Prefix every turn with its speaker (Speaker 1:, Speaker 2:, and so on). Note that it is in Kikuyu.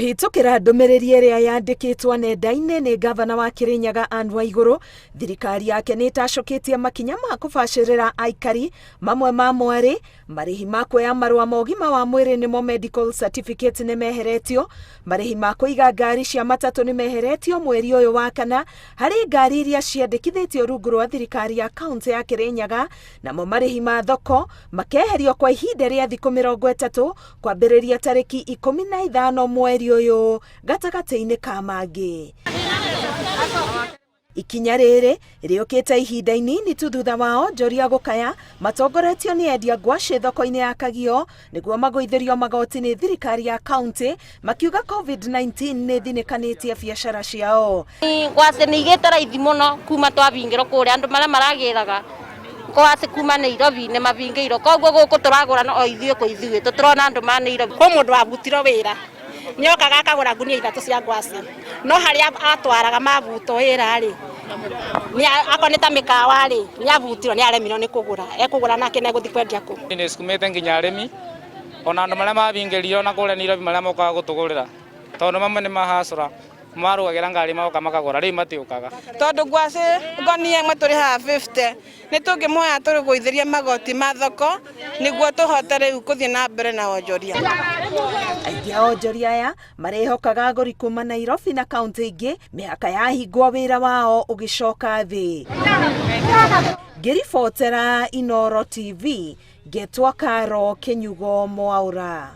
Speaker 1: Kũhĩtũkĩra ndũmĩrĩri ĩrĩa yandĩkĩtwo nenda-inĩ nĩ ngavana wa Kĩrĩnyaga Anne Waigũrũ, thirikari yake nĩ ĩtacũkĩtie makinya ma kũbacĩrĩra aikari mamwe ma mwarĩ marĩhi ma kuoya marũa ma ũgima wa mwĩrĩ nĩmo medical certificate nĩ meheretio, marĩhi ma kũiga ngari cia matatũ nĩ meheretio mweri ũyũ wa kana harĩ ngari iria ciandĩkithĩtio rungu rwa thirikari ya kaunti ya Kĩrĩnyaga, namo marĩhi ma thoko makeherio kwa ihinda rĩa thikũ 30 kwambĩrĩria tarĩki 15 mweri ũyũ gatagatĩ-inĩ ka mangĩ. Ikinya rĩrĩ rĩũkĩte ihinda inini tu thutha wa onjoria gũkaya matongoretio nĩ endia ngwacĩ thoko-inĩ ya Kagio nĩguo magũithĩrio magoti nĩ thirikari ya kaunti makiuga COVID-19 nĩ thinĩkanĩtie biacara ciao.
Speaker 2: Ngwacĩ nĩ igĩte raithi mũno kuma twabingĩrwo kũrĩa andũ marĩa maragĩraga ngwacĩ kuma Nairobi nĩ mabingĩirwo koguo gũkũ tũragũra no o ithuĩ kwa ithuĩ tũtirona andũ ma Nairobi.
Speaker 3: Kwĩ mũndũ wabutirwo wĩra nĩokaga akagũra ngunia 3 cia ngwacĩ no harĩa atwaraga mabutwo wĩra rĩ akorwo nĩ ta mĩkawa rĩ nĩabutirwo nĩaremirwo nĩ kũgũra ekũgũra nake nĩegũthiĩ kwendia kũ.
Speaker 4: Nĩ cikumĩte nginya arĩmi ona andũ marĩa mabingĩrio na kũrĩa Nairobi marĩa mokaga gũtũgũrĩra tondũ mamwe nĩ mahacũra marugagĩra ngari magoka makagũra rĩu matiũkaga.
Speaker 5: Tondũ ngwacĩ ngonia ĩmwe tũrĩhaga 50 nĩ tũngĩmoya tũgũithĩrie magoti ma thoko nĩguo tũhote rĩu kũthiĩ na mbere na wonjoria.
Speaker 1: Aingĩ a onjoria aya marehokaga agũri kuma Nairobi na kaunti ingĩ mĩhaka yahingwo wĩra wao ũgĩcoka thĩ. Ngĩribotera Inooro TV, ngetwo Karo Kĩnyugo Mwaũra.